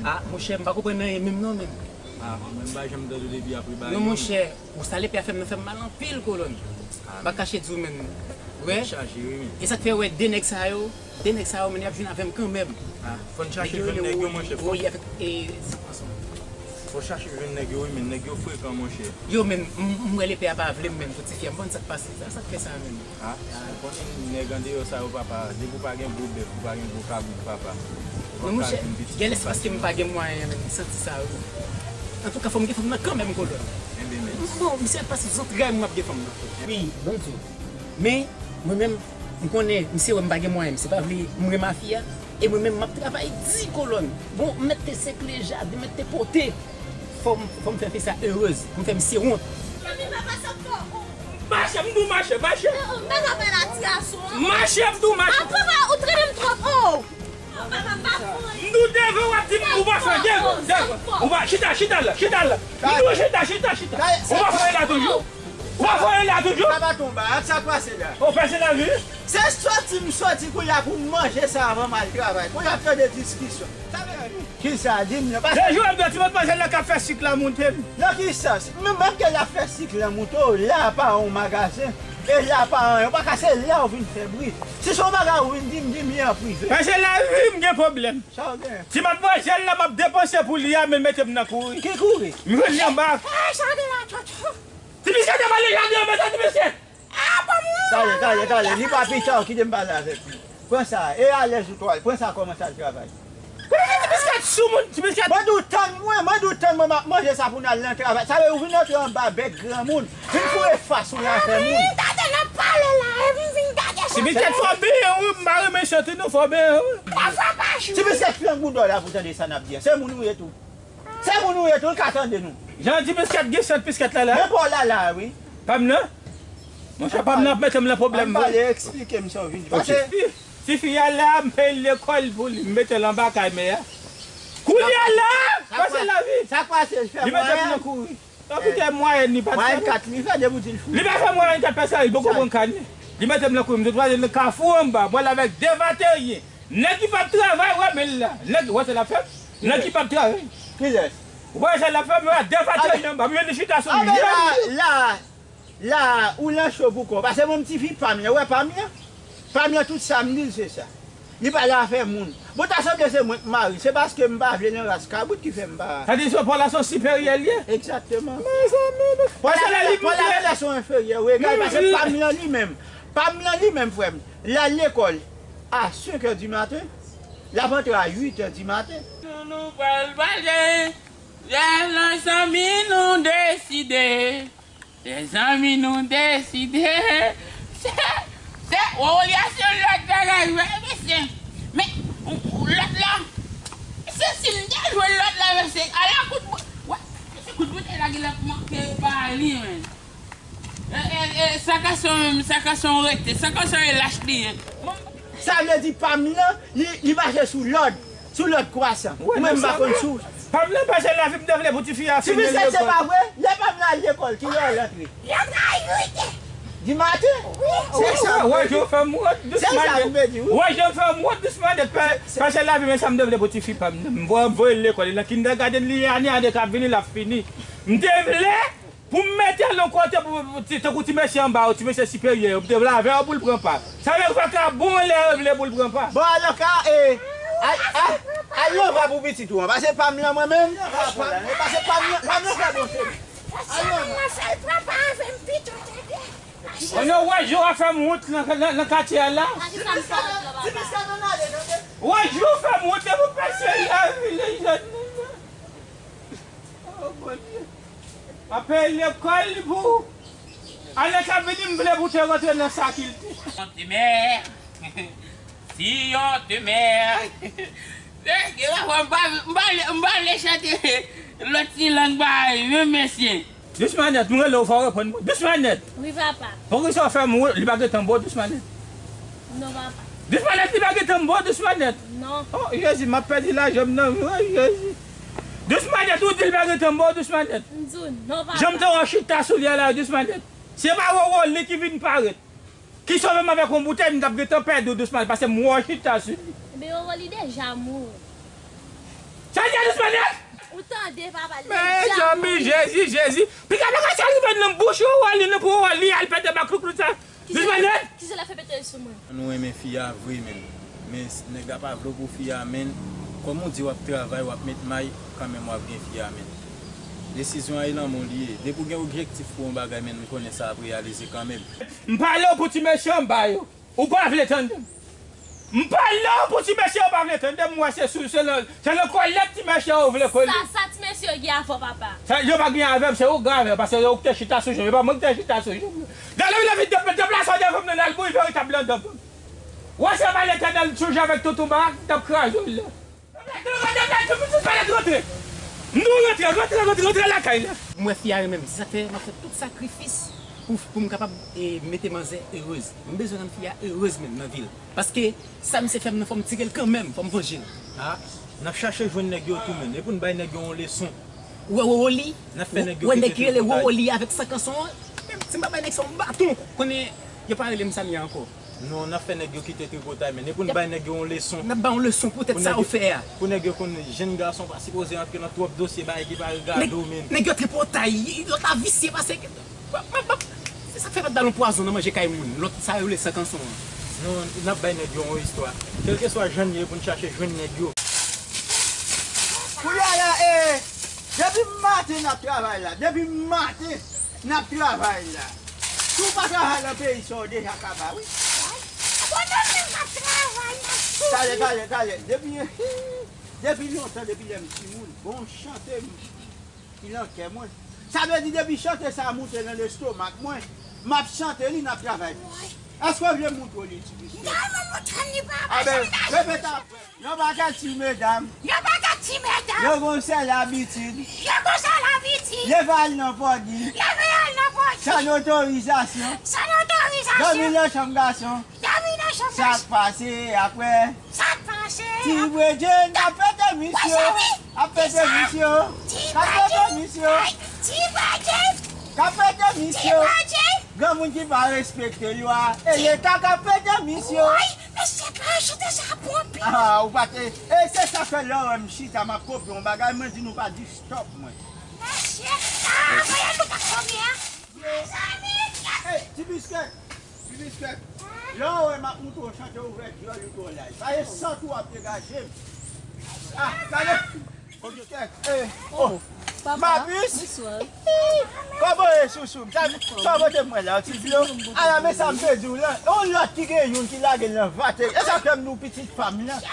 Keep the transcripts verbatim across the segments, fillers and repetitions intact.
Ah, monchè, m pa konprann anyen menm non, men. Ah, mwen m pa janm tande w depi apre bagay. Non, monchè, ou sa lepè a fè m nan fè m mal anpil, kolòn. M pa kache di w, men. Wè? Chaje, wi, men. E sa k fè, wè, de nèg sa yo, de nèg sa yo, men y ap jwenn avè m kanmenm. Ah, fò n chache jwenn nèg yo, monchè. Wi, avèk, e, san fason. Fò chache jwenn nèg yo, wi, men nèg yo frekan, monchè. Yo, men, m, m wè lepè a pa vle m, men, pou ti fi a. M konn sa k pase. Sa, sa k fè sa, men. Ah, ou konnen nèg andeyò sa yo, papa, depi w pa gen gwo bèf, ou pa gen gwo kabrit, papa. Non, monchè, genlè se paske m pa gen mwayen, men, m santi sa, wi. Antouka, fò m gen fanm nan kanmenm, kolòn. Enben, men. Bon, misye ap pase zantray mwen ap gen fanm nan. Wi, bon Dye. Men, mwen menm, m konnen, misye wè m pa gen mwayen, misye pa vle m renmen fi a, e mwen menm, m ap travay di, kolòn. Bon, m mèt te sekle jaden, m mèt te pote. Fò m, fò m fè fi sa erez, pou m fè misye wont. Mami, papa, sa fò. Mache, m di w mache, mache. Oh, oh, m pa ka pale a ti gason an. Mache, m di w mache. Ah, papa, ou trennen m twòp, oh. Oh, papa, m pa fè anyen. M di w devan, w ap di m ou pa fè, devan, devan. Ou pa, chita, chita la, chita la. M di w chita, chita, chita. Ou pa fè anyen la toujou. Ou pa fè anyen la toujou. Sa pa tonbe, sa k pase la? Ou pase la, wi. Se soti m soti kounye a pou m manje sa avan m al travay. Kounye a m tande diskisyon. Sa vle di, kisa? Di m non, paske se jou m di ti matmwazèl la k ap fè sik la moute m. Nan ki sans? Menm, menm ke l ap fè sik la moute w, la pa yon magazen, e la pa anyen. Ou pa ka, se la w vin fè bri. Si se yon bagay ou vin di m, di m li an prive. Paske lavi m gen pwoblèm. Sa w gen? Ti matmwazèl la m ap depanse pou li a, men l mete m nan kouri. Ki kouri? M jwenn li anba. Ti biskèt ap ale jaden an, mete ti biskèt. Talè, talè, talè. Li pa pita w, kite m pale avèk li. Pran sa, e alèz ou twal. Pran sa, kòmanse al travay. Ti biskèt sou moun, ti biskèt. Mwen di w tann mwen, mwen di w tann mwen, m ap manje sa pou n al nan travay. Sa vle ou vin antre anba bèk granmoun, vin foure fas ou nan afè moun. Gade n ap pale la, e m vin gade sa. Ti biskèt fò byen, wi, m pa renmen chante non, fò byen, wi. Ti biskèt flank boudò la pou tande sa n ap di a. Se moun ou ye tou. Se moun ou ye tou, l ka tande nou. Jan di piskèt gen sant piskèt la la. Men pa w la la, wi. Pa m nan? Monchè, pa m nan ap mete m nan pwoblèm vre. Ann pale, eksplike m sa w vin di. Paske tifi a la, m peye l lekòl pou li, m mete l anba kay mè a. Kounye a la, pase lavi. Sa k pase l fè mwen an? Li mete m nan kouri. Anpil mwayèn li pa t fè. Mwayèn kat li fè, depi w di l fou. Li pa fè mwayèn kat, pase lavi, li poko pran kane. Li mete m nan kouri, m sot pale nan kafou anba, m pral avèk de vateryen. Nèg ki p ap travay, wè men l la. Nèg, wè sa l ap fè m? Nèg ki p ap travay. Kilès? Wè sa l ap fè m, wè de vateryen anba, m jwenn li chita sou li. La, la, la, ou lan cho pou kò w. Pase menm tifi pa m nan, wè pa m nan? Pa m nan tout sa m di l se sa. Li pale afè moun. Bon, ta sanble se mwen k mari, se paske m pa vle nan ras kabrit ki fè m pa. Sa di se Pòl la se yon siperyè l ye? Egzakteman. Mezanmi, Pòl la, Pòl la se yon enferyè, ou egal, paske pa m nan li menm. Pa m nan li menm, frè m. L al lekòl a senk è di maten, l ap antre a uit è di maten. Nou pral pale, lè zanmi nou deside, lè zanmi nou deside, se, se, o, li a se lòt bagay, wè, mesye. Men, lòt la, se si m te jwe lòt la, mesye, ala kout bout, wè, mesye, kout bout, e la gen lè manke ba li, men. E, e, e, sa ka se yon, sa ka se yon rete, sa ka se yon lach li ye. Sa vle di pa m nan, li, li mache sou lòd, sou lòd kwasan. Ou menm m pa konn si w. Pa m nan pase lavi m te vle pou tifi a fini lekòl. Tifi se pa vre, lè pa m nan al lekòl, kilè l antre? Di maten? Se sa. Wè jan w fè m wont dousman nèt. Wè jan w fè m wont dousman nèt, pase lavi m, e sa m te vle pou tifi pa m nan. M voye l lekòl, li nan kindergarten, li ane ane k ap vini, l ap fini. M te vle pou m mete l yon kote pou, pou ti, tankou ti mesye anba yo, ti mesye siperyè yo, m te vle avè yo pou l pran pa. Sa vle vakabon lè yo vle pou l pran pa. Bon, alò ka, e, al, al, al lova pou pitit ou an. Pase pa m lan mwen menm. Pase pa m lan, pa m lan fè bon cheri. Al lova. An nou wè jan w ap fè m wont nan, nan, nan katye a la. Wè jan w fè m wont depi w pase la, vilaj la. Oh, Bondye. Apre lekòl li pou ou. Ane k ap vini, m vle pou te rantre nan sa ki l te. Yon te mè. Si yon te mè. Eh, gen la fwa m pa, m pa, m pa vle chante lòt ti lang pa menm mesye. Dousman nèt, m rele w, fò w reponn mwen. Dousman nèt. Wi, papa. Poukisa w fè m wont, li pa gentan ba w dousman nèt? Non, papa. Dousman nèt, li pa gentan ba w dousman nèt? Non. Oh, Jezi, m ap pèdi lajan m nan, wi, Jezi. Dousman nèt, ou di l pa gentan ba w dousman nèt? M di w non, papa. Jan m te wè w chita sou li a la, dousman nèt. Se pa wowo li ki vin parèt. Ki sove m avèk yon boutèy, m t ap gentan pèdi w dousman nèt, paske m wè w chita sou li. Ebyen, wowo li deja mouri. Manèt! Ou tande, papa, men zanmi, Jezi, Jezi. Piga bagay sa rive nan bouch ou, ou li nan pou ou li al pete bak klouklou sa. Kisa l ap fè pete sou mwen? Nou renmen fi a vre, men. Men nèg la pa vle w pou fi a, men. Kòm ou di w ap travay, w ap met may, kanmenm w ap gen fi a, men. Desizyon a e nan men w li ye. Depi w gen objektif pou yon bagay, men, m konnen sa ap reyalize kanmenm. M pale w pou ti mesye, m ba yo. Ou pa vle tande m. M pale w pou ti mesye, ou pa vle tande m. M wè se sou, se nan, se nan kòlèt ti mesye ou vle kole. Sa, sa ti mesye gen avè w, papa? Sa, yo pa gen avè m, se ou gen avè m, paske se ou ki te chita sou je m, e pa mwen ki te chita sou je m. Gade, lè vin de-, deplase w devan m nan, al bouyi veritab landan m. Wè se pa Letènèl, sonje avèk tonton Barak, ki t ap kraze w la. Rantre, rantre, rantre, rantre, rantre, rantre. Nou rantre, rantre, rantre, rantre lakay la. M wè fi a renmen m, se sa k fè m ap fè tout sakrifis pou, pou m kapab, e, mete manzè erez. M bezwen rann fi a erez menm nan vi l. Paske sa misye fè m nan, fò m tire l kanmenm, fò m vanje l. A, n ap chache jwenn nèg yo tou, men. E pou n bay nèg yo yon leson. Ou wè Wowoli? N ap fè nèg yo kite tripotay. Ou wè nèg ki rele Wowoli avèk san kanson an? Menm si m pa bay nèg sa yon baton, konnen yo pa rele m Samia ankò. Non, n ap fè nèg yo kite tripotay, men. E pou n bay nèg yo yon leson. N ap ba yon leson poutèt sa yo fè a. Pou nèg yo konn jèn gason pa sipoze antre nan twòp dosye bagay ki pa regade w, men. Nèg yo tripotay, lòt la visye pase. M ap, m ap, se sa k fè m ap ba l yon pwazon nan manje kay moun. Lòt sa yo rele san kanson an. Non, n ap bay nèg yo yon istwa. Kèlkeswa jan l ye, pou n chache jwenn nèg yo. Kounye a la, e, depi maten n ap travay la. Depi maten n ap travay la. Si w pa travay nan peyi sa, w deja kaba, wi. Abandone m ap travay, n ap soufri. Talè, talè, talè. Depi, depi lontan, depi lè m timoun, bon, chante m ki nan kè mwen. Sa vle di depi chante sa a moute nan lestomak mwen, m ap chante li, n ap travay. Èske w vle m moutre w li, ti mesye? N ta renmen moutre m li, papa. A ben, repete apre. Yon pakèt ti medam. Yon pakèt ti medam. Yo gon sèl abitid. Yo gon sèl abitid. Leve al nan pòdi. Leve al nan pòdi. San otorizasyon. San otorizasyon. Dòmi nan chanm gason. Dòmi nan chanm gason. Sa k pase apre? Sa k pase? Ti Bredjen ap pete misye. Ap pete misye. Ap pete misye. Ti Bredjen. Ap pete misye. Ti Bredjen. Granmoun ki pa respekte lwa. E Leta k ap pete misye. Mesye, pa chante sa pou anpil. Ah, ou pa te. E se sa fè lè w wè m chita, m ap kopye yon bagay, mwen di nou pa di stop mwen. Mesye, ah, voye nou pa konnen, hein. Mezanmi. Hey, ti biskèt. Ti biskèt. Lè w wè m ap moutre w chante ouvè dyòl ou twò laj. Sa e sant ou ap degaje m. Ah, gade. Ti biskèt. Eh, oh. Papa, bonsoir. Kòman w ye, Sousou? Sa, sa w pote mwen la, ti dlo? Ala, men sa m te di w la. Yon lòt ki gen youn ki lage l nan vate. E sa fè m di w pitit pa m nan.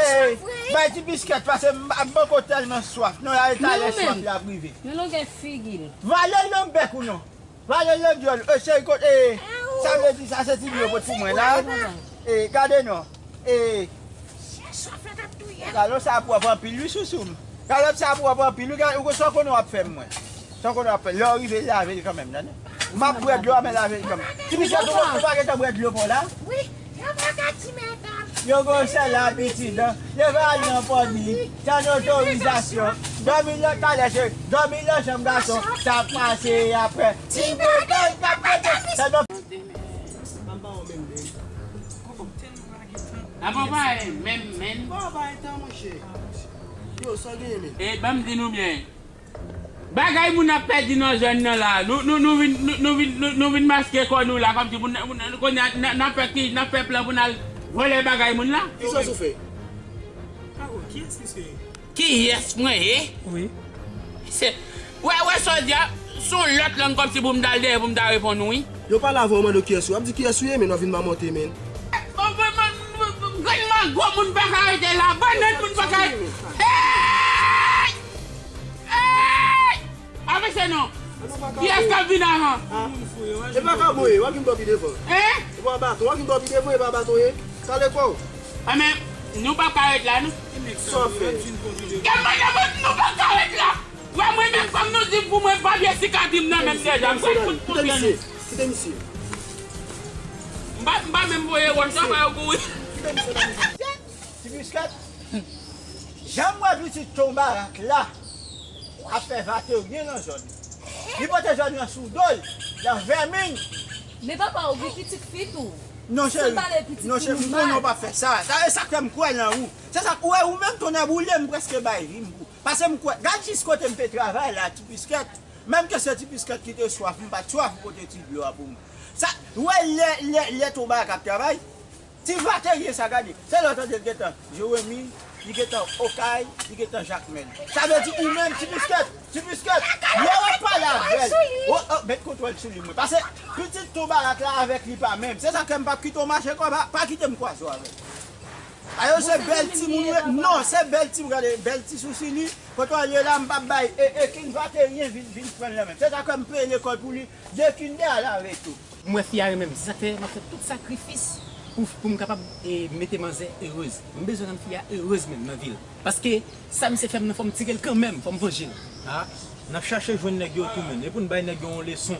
Eh, bay ti biskèt, paske m, m poko tèlman swaf. Non, la, e talè swaf la ap rive. Men longè figi l. Vale l nan bèk ou non. Vale l nan dyòl. Eh, cheri, kote, eh, sa vle di sa, se ti dlo pot pou mwen la. Eh, gade non. Eh, Galon sa pwòp anpil wi, Sousou m. Galon sa pwòp anpil wi, gade, ou sa w konnen w ap fè m mwen. Sa w konnen w ap fè. Lè w rive, lave l kanmenm, tande. M ap bwè dlo a, men lave l kanmenm. Ti biskèt, ou pa gentan bwè dlo pa w la? Wi, yo pa ka ti medam. Yo gon sèl abitid, leve al nan pòdi, san otorizasyon. Dòmi nan talè, se dòmi nan chanm gason, sa pase apre. Ti bòdèl k ap pete. Sa nan Apa pa e menm, men. Yo, sa genyen, men? E, ban m di nou byen. Bagay moun ap pèdi nan zòn nan la. Nou, nou, nou vin, nou, nou vin, nou, nou vin maske kò nou la, kòmsi pou n, pou n, kounye a, n, n ap fè ki, n ap fè plan pou n al vòlè bagay moun la. Kisa w fè? Kiyès misye ye? Kiyès mwen ye? Wi. Se, wè, wè, sa w di a, se yon lòt lang kòmsi pou m t al dèyè, pou m ta reponn ou, wi. Yo pale avè w, mande w kiyès ou ye. W ap di kiyès ou ye, men w ap vin mamòte, men. Bon, bon, bon, bon, bon, grann mango moun pa ka rete la, bannann moun pa ka. Hey! Hey! Avanse non. Kiyès k ap vin avan? E pa ka mwen ye, w ap vin bò pi devan. Hein? E pa baton, w ap vin bò pi devan, e pa baton ye. Kale kò w. A men, nou p ap ka ret la, non. Sa w ap fè? Gade manzè, nou p ap ka ret la. Wè mwen menm, kòm nou di pou mwen pa vye sikatri m nan menm deja, m pral fout kote nou. Kite misye. M pa, m pa menm voye wòch nan ba yo kouri. Ti biskèt, jan m wè pitit Ton Barak la ap fè vateryen nan zòn. Li pote zòn nan sou do l, nan vèmin. Men papa, ou gen pitit fi tou. Non, cheri. Non, cheri, m konnen w p ap fè sa. Sa, e sa k fè m kwè nan ou. Se sa, ou wè, ou menm, tonnè boule, m prèske bay vi m pou. Pase m kwè, gad jis kote m te travay la, Ti Piskèt. Menm ke se Ti Piskèt ki te swaf, m pa t swaf pote ti dlo a pou m. Sa, ou wè lè, lè, lè Toba k ap travay, Ti Vateryen sa gade. Se lè w tande l gentan Jeremi, li gentan Okay, li gentan Jakmèl. Sa vle di ou menm, Ti Piskèt, Ti Piskèt, lè w ap pale avè l. O, o, met kontwòl sou li mwen. Pase pitit Toba la avèk li pa menm. Se sa ke m p ap kite w mache kòba, pa kite m kwaze w avè l. Ayo se bèl timoun, wi. Non, se bèl timoun, gade, bèl ti sousi li. Kote w ye la, m p ap bay, e, e, King Vateryen vin, vin pran l nan men. Se sa ke m peye lekòl pou li, de kinder a la reto. M wè fi a renmen m, se sa k fè m ap fè tout sakrifis pou, pou m kapab, e, mete manzè erez. M bezwen rann fi a erez menm nan vi l. Paske sa misye fè m nan, fò m tire l kanmenm, fò m vanje l. A, n ap chache jwenn nèg yo tou, men. E pou n bay nèg yo yon leson.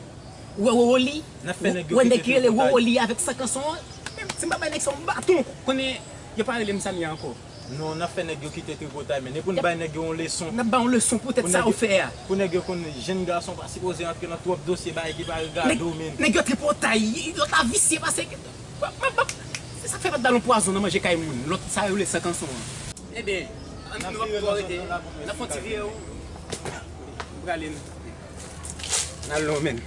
Ou wè Wowoli? N ap fè nèg yo kite tripotay. Ou wè nèg ki rele Wowoli avèk san kanson an? Menm si m pa bay nèg sa yon baton, konnen yo pa rele m Samia ankò. Non, n ap fè nèg yo kite tripotay, men e pou n bay nèg yo yon leson. N ap ba yon leson pou tèt sa yo fè a. Pou nèg yo konn jèn gason pa sipoze antre nan twòp dosye bagay ki pa regade w, men. Nèg yo tripotay, lòt la visye pase. Se sa k fè pa t ba l yon pwazon nan manje kay moun. Lòt sa yo rele san kanson an. Ebyen, ann, nou p ap twò rete. N ap fè yon ti vire, wi. M prale, m. N al non, men.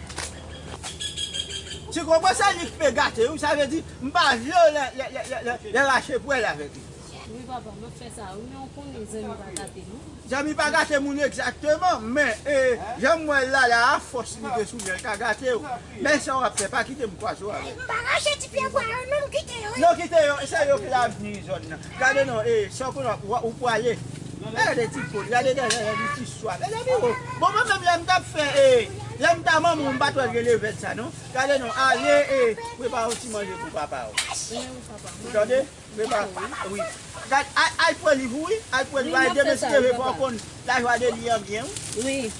Ti konprann se li k pe gate, wi, sa vle di, m pa vle w lè, lè, lè, lè, lè, lè rache pwèl avèk li. Wi, papa, m ap fè sa, wi, men w konnen zanmi pa gate, non. Zanmi pa gate moun egzakteman, men, e, jan m wè l la, la, afòs li gen sou li, l ka gate w. Men sa w ap fè, pa kite m kwaze w avè l. M pa rache ti pye bwa yo, non, m kite yo, wi. Non, kite yo, se yo ki lavni zòn nan. Gade non, e, sa w konn w, ou pwale. Gade ti po, gade dèyè, gade ti swa. Gade pi wo. Bon, mwen menm, lè m t ap fè, e, lè m t a manman w, m pa t wè l gen levèt sa, non. Gade non, ale, e, prepare yon ti manje pou papa w. Ou tande? Prepare, wi. Gad, al, al pran liv ou, wi. Al pran liv, al demen si te vle fò w konn lajwa de li an byen, wi. Wi.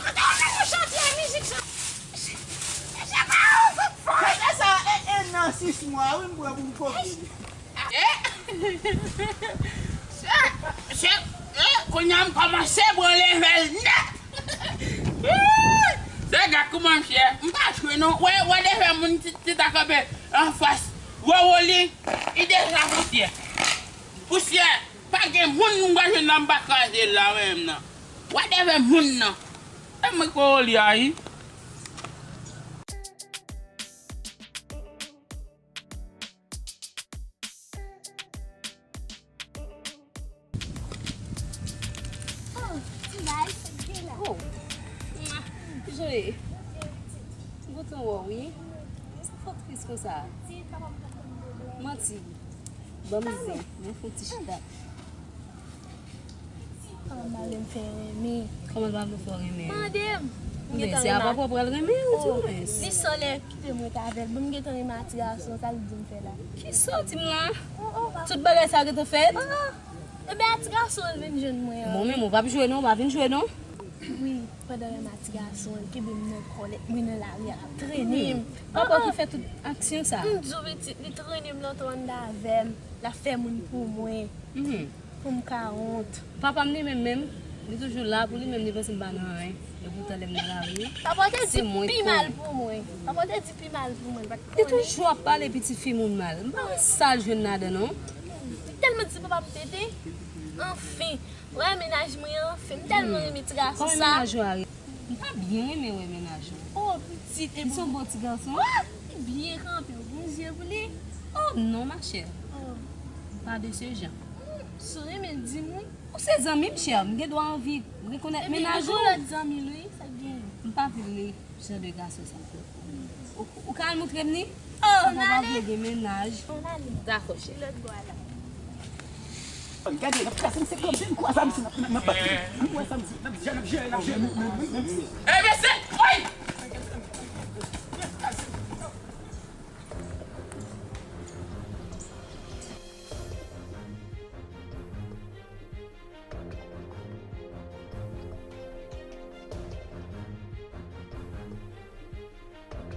Gade sa, e, en an, sis mwa, wi, m pran pou m kopye li. E, se, se, e, kounye a m kòmanse pran level nèt. Se gad kouman m fyè. M pa jwe non. Wè, wè defè moun ti, ti ta kanpe anfas. Wè Woli, li deja pousyè. Pousyè, pa gen moun m pral jwenn la m pa kraze l la menm nan. Wè defè moun nan. E mwen kwè Woli a, wi. Oh, ti bay, se gen la. Oh. Mwa. Ki jan ye? Goutan wè w, wi. Sa fè w tris konsa? Manti. Ban m zen. Mwen fè yon ti chita. Kòman m pa vle m fè renmen? Kòman l pa vle fè w renmen? Mande m. M gentan renmen. Mesye a pa pral renmen ou, di mwen. Li sòlè kite m rete avè l. Bon, m gentan renmen a ti gason, sa l di m fè la. Kisa w di m la? Oh, oh, pa. Tout bagay sa gentan fèt? Oh, oh. Ebyen, a ti gason an vin jwenn mwen an. Bon, men mwen p ap jwe non, w pa vin jwe non. Wi, pandan renmen a ti gason an, li kenbe m nan kòlèt, mwen nan lari a, l ap trennen m. Papa ki fè tout aksyon sa. M di w pitit, li trennen m, l antre anndan avè m, l ap fè moun pou mwen. Mhm. Pou m ka wont. Papa m li menm menm, li toujou la pou li menm, li panse m pa nan anyen. Epoutan lè m nan lari, se mwen k konnen. Papa w te di pi mal pou mwen. Papa w te di pi mal pou mwen, l pa t konnen. Li toujou ap pale pitit fi moun mal. M pa wè sa l jwenn ladan non. Li tèlman di papa m tete. Anfen, wè mennaj mwen anfen. M tèlman renmen ti gason sa. Kòman mennaj ou a ye? M pa byen renmen wè mennaj ou. Oh, pitit, e bon. Li se yon bon ti gason. Oh, li byen kanpe, w gon zye pou li. Oh, non, ma chère. Oh. Pas de ce genre. Hmm, si w renmen l, di m wi. Ou se zanmi m, chè. M gen dwa anvi rekonèt mennaj ou. Epi, li gon lòt zanmi l, wi, sa k genyen? M pa vle jan de gason sa. Ou, ou ka al montre m li? Oh, papa pa vle gen mennaj. Ann ale. Dakò, chè. Li lòt bò a la. Gade, n ap kraze m, se kanpe m kwaze m si n ap, n ap, n ap bat li. Ou wè sa m di, n ap jere, n ap jere, n ap jere, men, men, men, men. Eh, mesye, woy!